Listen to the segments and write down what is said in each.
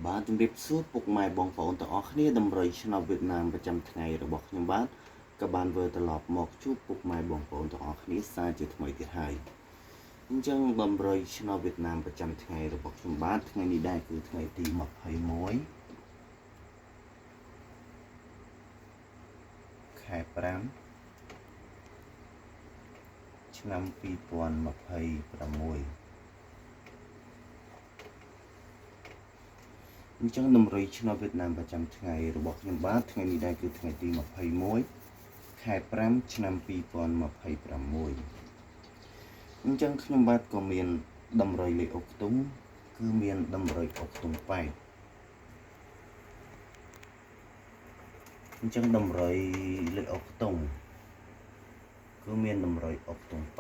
បាទជំរាបសួរពុកម៉ែបងប្អូនទាំងអស់គ្នាតម្រុយឆ្នោតវៀតណាមប្រចាំថ្ងៃរបស់ខ្ញុំបាទក៏បានវិលត្រឡប់មកជួបពុកម៉ែបងប្អូនទាំងអស់គ្នាសារជាថ្មីទៀតហើយអញ្ចឹងតម្រុយឆ្នោតវៀតណាមប្រចាំថ្ងៃរបស់ខ្ញុំបាទថ្ងៃនេះដែរគឺថ្ងៃទី21ខែ5ឆ្នាំ2026អញ្ចឹងតម្រុយឆ្នោតវៀតណាមប្រចាំថ្ងៃរបស់ខ្ញុំបាទថ្ងៃនេះដែរគឺថ្ងៃទី21ខែ5ឆ្នាំ2026អញ្ចឹងខ្ញុំបាទក៏មានតម្រុយលេខអុកខ្ទង់គឺមានតម្រុយអុកខ្ទង់8អញ្ចឹងតម្រុយលេខអុកខ្ទង់គឺមានតម្រុយអុកខ្ទង់8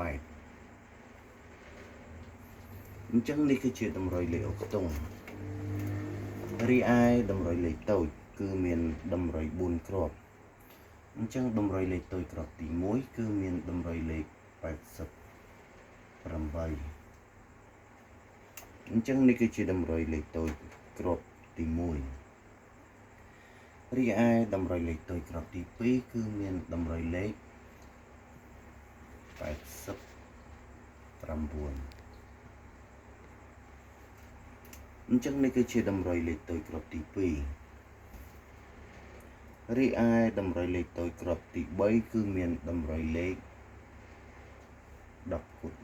អញ្ចឹងនេះគឺជាតម្រុយលេខអុកខ្ទង់រីឯតម្រុយលេខតូចគឺមានតម្រុយ4គ្រាប់អញ្ចឹងតម្រុយលេខតូចគ្រាប់ទី1គឺមានតម្រុយលេខ88អញ្ចឹងនេះគឺជាតម្រុយលេខតូចគ្រាប់ទី1រីឯតម្រុយលេខតូចគ្រាប់ទី2គឺមានតម្រុយលេខ89អញ្ចឹងនេះគឺជាតម្រុយលេខតូចគ្រាប់ទី2រីឯតម្រុយលេខតូចគ្រាប់ទី3គឺមានតម្រុយលេខ10គត់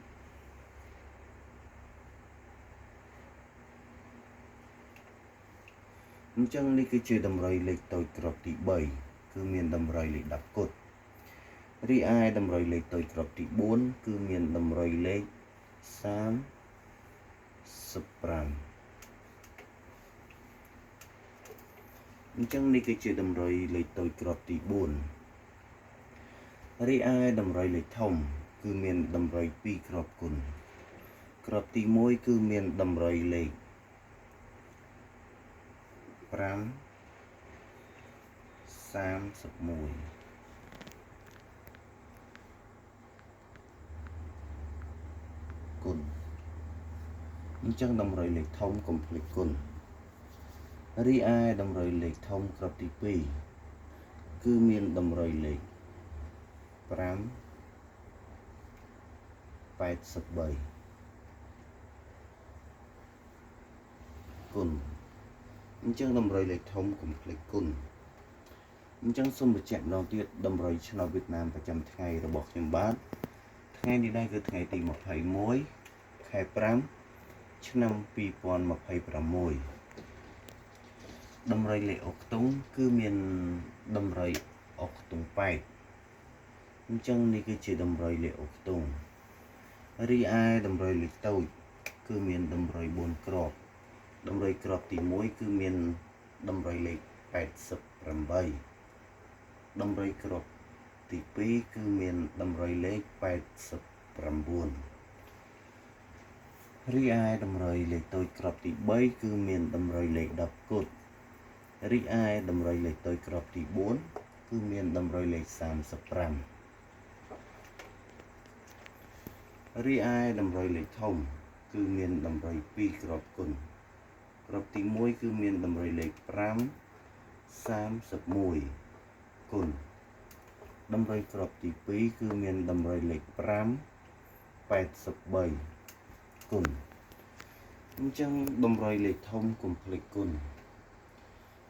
អញ្ចឹងនេះគឺជាតម្រុយលេខតូចគ្រាប់ទី3គឺមានតម្រុយលេខ10គត់រីឯតម្រុយលេខតូចគ្រាប់ទី4គឺមានតម្រុយលេខ35អញ្ចឹងនេះគឺជាតម្រុយលេខតូចគ្រាប់ទី4រីឯតម្រុយលេខធំគឺមានតម្រុយ2គ្រាប់គុណគ្រាប់ទី1គឺមានតម្រុយលេខ5 31គុណអញ្ចឹងតម្រុយលេខធំកុំភ្លេចគុណរីឯតម្រុយលេខធំគ្រាប់ទី2គឺមានតម្រុយលេខ5 83គុណអញ្ចឹងតម្រុយលេខធំកុំភ្លេចគុណអញ្ចឹងសូមបញ្ជាក់ម្ដងទៀតតម្រុយឆ្នោតវៀតណាមប្រចាំថ្ងៃរបស់ខ្ញុំបាទថ្ងៃនេះដែរគឺថ្ងៃទី21ខែ5ឆ្នាំ2026តម្រុយលេខអុកខ្ទង់គឺមានតម្រុយអុកខ្ទង់8អញ្ចឹងនេះគឺជាតម្រុយលេខអុកខ្ទង់រីឯតម្រុយលេខតូចគឺមានតម្រុយ4គ្រាប់តម្រុយគ្រាប់ទី1គឺមានតម្រុយលេខ88តម្រុយគ្រាប់ទី2គឺមានតម្រុយលេខ89រីឯតម្រុយលេខតូចគ្រាប់ទី3គឺមានតម្រុយលេខ10គត់រីឯតម្រុយលេខតូចគ្រាប់ទី4គឺមានតម្រុយលេខ35រីឯតម្រុយលេខធំគឺមានតម្រុយ2គ្រាប់គុណគ្រាប់ទី1គឺមានតម្រុយលេខ5 31គុណតម្រុយគ្រាប់ទី2គឺមានតម្រុយលេខ5 83គុណអញ្ចឹងតម្រុយលេខធំកុំភ្លេចគុណ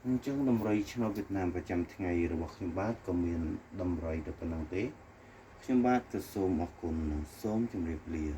អញ្ចឹងតម្រុយឆ្នោតវៀតណាមប្រចាំថ្ងៃរបស់ខ្ញុំបាទក៏មានតម្រុយតែប៉ុណ្្នឹងទេខ្ញុំបាទក៏សូមអរគុណនិងសូមជម្រាបលា។